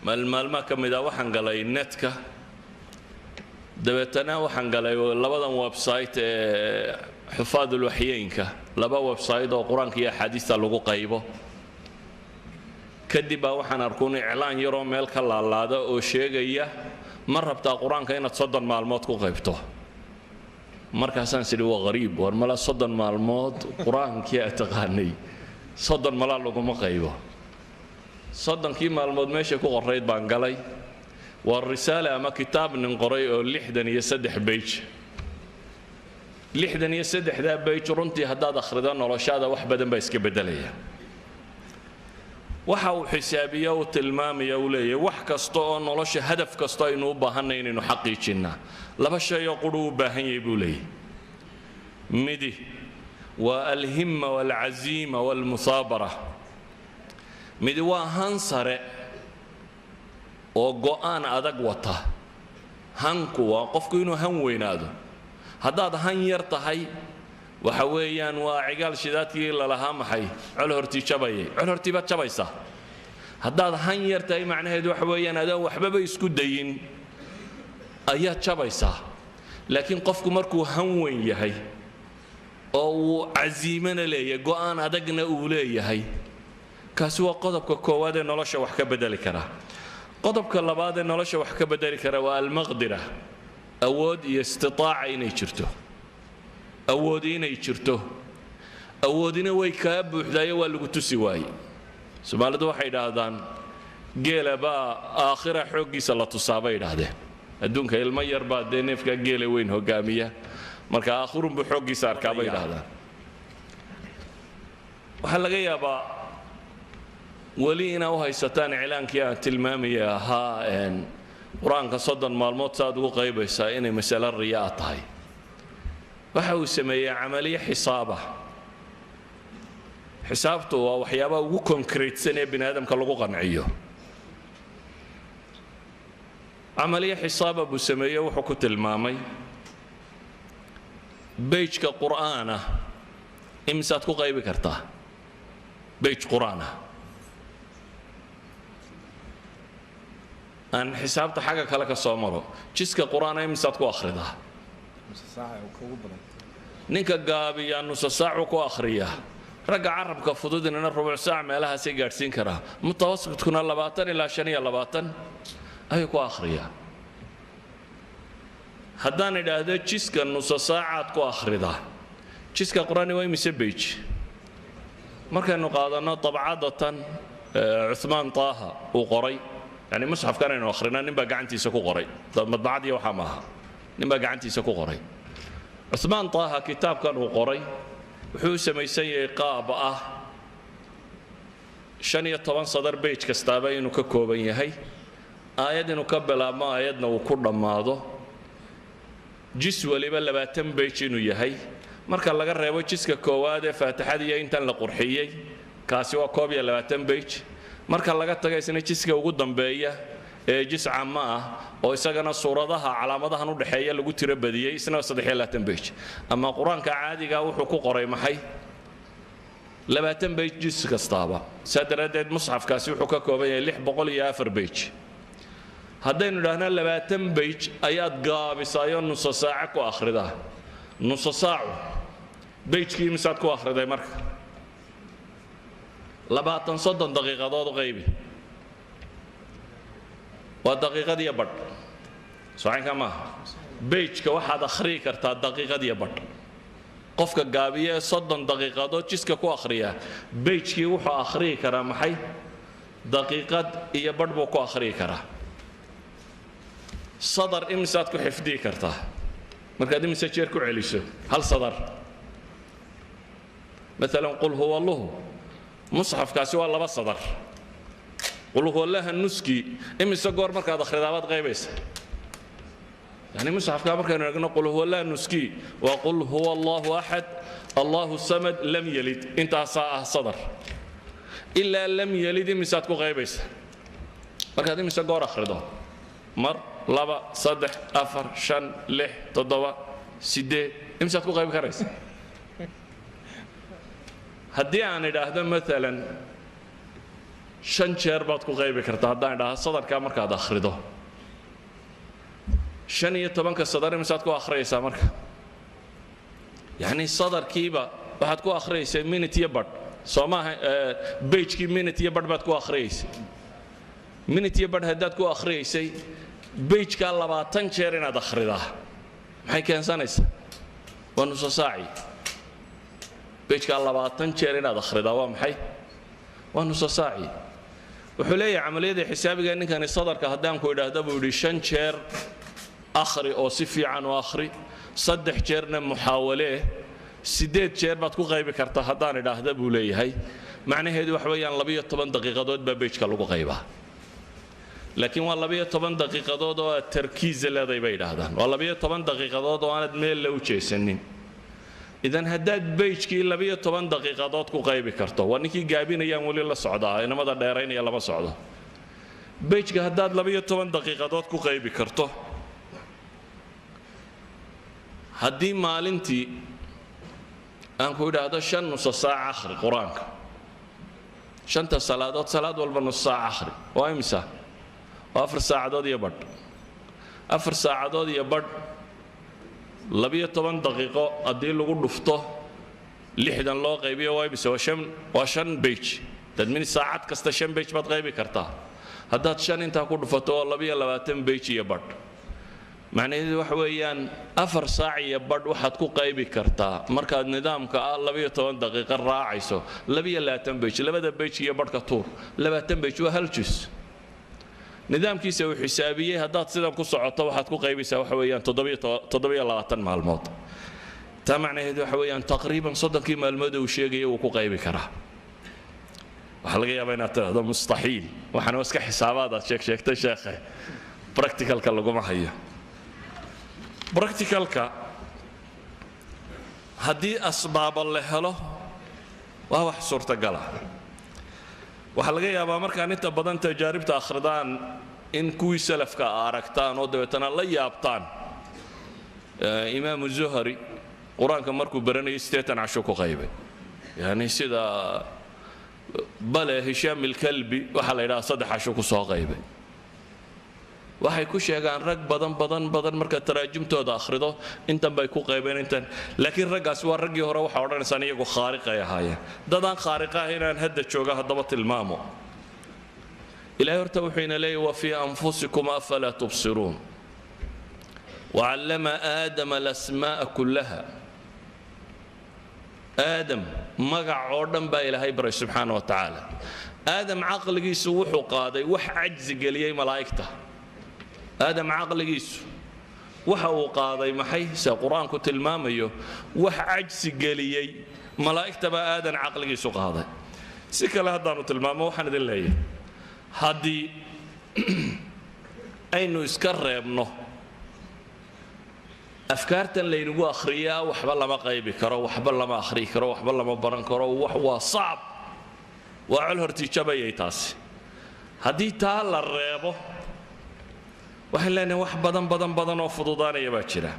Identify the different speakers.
Speaker 1: Maalmaalmaa ka mid ah waxaan galay netka, dabeetana waxaan galay labadan website ee xufaadul waxyeynka, laba website oo Qur-aanka iyo axaadiista lagu qaybo. Kadib baa waxaan arkuun iclaan yaroo meel ka laalaada oo sheegaya: "Ma rabtaa Qur-aanka inaad 30 maalmood ku qaybto?" Markaasaan sidhi, "Waa qariib, war mala 30 maalmood Qur-aankii aad taqaanay 30 malaa laguma qaybo." 30kii maalmood meeshay ku qorayd baan galay. Waa risaale ama kitaab nin qoray oo 63 page. 63-daa page runtii haddaad akhrido, noloshaada wax badan baa iska beddelaya. Waxa uu xisaabiya, uu tilmaamaya, uu leeyahay wax kasta oo nolosha, hadaf kasta aynu u baahanay inaynu xaqiijinnaa, laba shay oo qudhu u baahan yahay buu leeyahay. Midi waa alhimma waalcaziima waalmusaabara, midi waa han sare oo go'aan adag wata. Hanku waa qofku inuu han weynaado. Haddaad han yar tahay, waxa weeyaan waa cigaal shidaadkii lalahaa, maxay, col hortii jabayay, col hortii baad jabaysaa. Haddaad han yar tahay, macnaheedu waxa weeyaan adaan waxbaba isku dayin ayaad jabaysaa. Laakiin qofku markuu han weyn yahay oo uu casiimana leeyahay, go'aan adagna uu leeyahay, kaasi waa qodobka koowaad ee nolosha wax ka bedeli kara. Qodobka labaad ee nolosha wax ka bedeli kara waa almaqdira, awood iyo istitaaca inay jirto, awoodi inay jirto. Awoodina way kaa buuxdaayo, waa lagu tusi waaye. Soomaalidu waxay idhaahdaan geela baa aakhira xooggiisa la tusaa, bay idhaahdeen. Adduunka ilmo yar baa dee neefka geela weyn hogaamiya, marka aakhirunbuu xooggiisa arkaa, bay idhaahdaan. Waxaa laga yaabaa weli inaa u haysataan iclaankii aan tilmaamaya ahaa Qur-aanka 30 maalmood saaad ugu qaybaysaa inay masalo riyaa tahay. Waxa uu sameeyey camaliyo xisaaba. Xisaabtu waa waxyaabaha ugu concretesan ee bini aadamka lagu qanciyo. Camaliyo xisaaba buu sameeyey. Wuxuu ku tilmaamay page-ka Qur'aana imisaad ku qaybi kartaa? Page Qur'aana, aan xisaabta xagga kale ka soo maro, jiska Qur'aana imisaad ku akhridaa? Ninka gaabiyaa nusa saacu ku akhriyaa, ragga carabka fududinana rubuc saac meelahaasay gaadhsiin karaa, mutawasitkuna 20 ilaa 25 ayuu ku akhriyaa. Haddaan idhaahdo jiska nusa saacaad ku akhridaa, jiska Qur-aani waa imise page? Markaynu qaadanno dabcadatan Cumaan Taaha uu qoray, yani musxafkan aynu akhrina nin baa gacantiisa ku qoray, madbacadiiyo waxaa maaha, nin baa gacantiisa ku qoray. Cumaan Taaha kitaabkan uu qoray wuxuu u samaysan yahay qaab ah 15 sadar page kastaaba inuu ka kooban yahay, aayad inuu ka bilaabmo, aayadna uu ku dhammaado, jis waliba 20 page inuu yahay, marka laga reebo jiska koowaad ee Faatixada iyo intan la qurxiyey, kaasi waa 21 page. Marka laga taga isna jiska ugu dambeeya ee jis cammo ah oo isagana suuradaha calaamadahan u dhexeeya lagu tiro badiyey, isna 23 page. Ama Qur-aanka caadiga wuxuu ku qoray maxay? 20 page jis kastaaba. Saa daraaddeed musxafkaasi wuxuu ka kooban yahay 604 page. Haddaynu idhaahno 20 page ayaad gaabisaayo nusa saace ku akhridaa, nusa saacu page-kii misaad ku akhriday? Marka 20 30 daqiiqadood u qaybi, waa daqiiqad iyo badh. Socanka maaha? Page-ka waxaad akhriyi kartaa daqiiqad iyo badh. Qofka gaabiya ee 30 daqiiqadood jiska ku akhriyaa, page-kii wuxuu akhriyi karaa maxay? Daqiiqad iyo badh buu ku akhriyi karaa. Sadar imisaad ku xifdiyi kartaa? Markaad imise jeer ku celiso hal sadar? Maalan qul huwa alluhu, musxafkaasi waa laba sadar. Qul huwallaha nuskii imise goor markaad akhridaabaad qaybaysa? Yani musxafka markaynu eegno, qul huwallaha nuskii waa qul huwa Allahu axad, Allahu samad, lam yalid, intaasaa ah sadar. Ilaa lam yalid imisaad ku qaybaysa markaad imise goor akhrido? Mar, laba, saddex, afar, shan, lix, toddoba, siddeed, imisaad ku qaybi karaysa? Haddii aan idhaahdo maalan Shan jeer baad ku qaybi kartaa haddaan idhaha sadarkaa markaad akhrido 15-ka sadar, imisaad ku akhriyaysaa marka? Yacni sadarkiiba waxaad ku akhriyaysaa minute iyo badh, soo maaha? Page-kii minute iyo badh baad ku akhriyaysay. Minute iyo badh haddaad ku akhriyaysay page-kaa 20 jeer inaad akhridaa, maxay keensanaysaa? Waa nuso saaci. Page-kaa 20 jeer inaad akhridaa waa maxay? Waa nuso saaci. Wuxuu leeyahay camaliyada xisaabiga ninkani, sadarka haddaan ku idhaahda, buu yidhi, shan jeer akhri oo si fiican u akhri, saddex jeerna muxaawalee, siddeed jeer baad ku qaybi kartaa haddaan idhaahda, buu leeyahay, macnaheedu waxa weeyaan 12 daqiiqadood baa page-ka lagu qaybaa. Laakiin waa 12 daqiiqadood oo aad tarkiisa leedahay, bay idhaahdaan. Waa 12 daqiiqadood oo aanad meel la u jeesanin. Idan haddaad page-kii 12 daqiiqadood ku qaybi karto, waa ninkii gaabinayaan weli la socdaa, inamada dheeraynaya lama socdo, page-ka haddaad 12 daqiiqadood ku qaybi karto, haddii maalintii aan ku idhaahdo shan nuso saac akhri qur-aanka, shanta salaadood salaad walba nus saac akhri, waa imisa? Waa 4 saacadood iyo badh. 4 saacadood iyo badh, 12 daqiiqo haddii lagu dhufto, 60 loo qaybiyo, waa imisa? Waa shan, waa shan page. Dad min saacad kasta shan page baad qaybi kartaa. Haddaad shan intaa ku dhufato, waa 22 page iyo badh. Macnaheedu waxa weeyaan 4 saac iyo badh waxaad ku qaybi kartaa, markaad nidaamka ah 12 daqiiqo raacayso, 22 page. Labada page iyo badhka tuur, 20 page, waa hal jus. Nidaamkiisa uu xisaabiyey, haddaad sidan ku socoto, waxaad ku qaybaysaa waxa weeyaan 27 maalmood. Taa macnaheedu waxa weeyaan taqriiban 30-kii maalmood uu sheegaya wuu ku qaybi karaa. Waxaa laga yaabaa inaad tidhahdo mustaxiil, waxaana iska xisaabaad aad sheeg sheegtay, sheekhe, practicalka laguma hayo. Practicalka haddii asbaaba la helo, waa wax suurtagala. Waxaa laga yaabaa markaan inta badan tajaaribta akhridaan in kuwii salafka aragtaan oo dabeetana la yaabtaan. Imaamu Zuhri qur-aanka markuu baranayay 80 casho ku qaybay. Yani sida bale Hishaam ilkalbi waxaa la yidhaha 3 casho ku soo qaybay. Waxay ku sheegaan rag badan badan badan, marka taraajumtooda akhrido, intan bay ku qaybeen intan. Laakiin raggaas waa raggii hore. Waxaa odhanaysaan iyagu khaariqay ahaayeen. Dadaan khaariqa ah inaan hadda jooga haddaba tilmaamo. Ilahay horta wuxuu ina leeyahy: وفي أنفسكم أفلا تبصرون وعلم آدم الأسماء كلها. Aadam magac oo dhan baa Ilaahay baray subxaana wa tacaala. Aadam caqligiisu wuxuu qaaday wax cajzi geliyey malaa'igta. Aadam caqligiisu waxa uu qaaday maxay? Sida qur-aanku tilmaamayo, wax cajsi geliyey malaa'igta baa aadan caqligiisu qaaday. Si kale haddaanu tilmaamo, waxaan idin leeyahay, haddii aynu iska reebno afkaartan laynagu akhriyaa, waxba lama qaybi karo, waxba lama akhriyi karo, waxba lama baran karo, wax waa sacab, waa col hortiijabayay taasi, haddii taa la reebo, waxaan leenahay wax badan badan badan oo fududaanaya baa jira.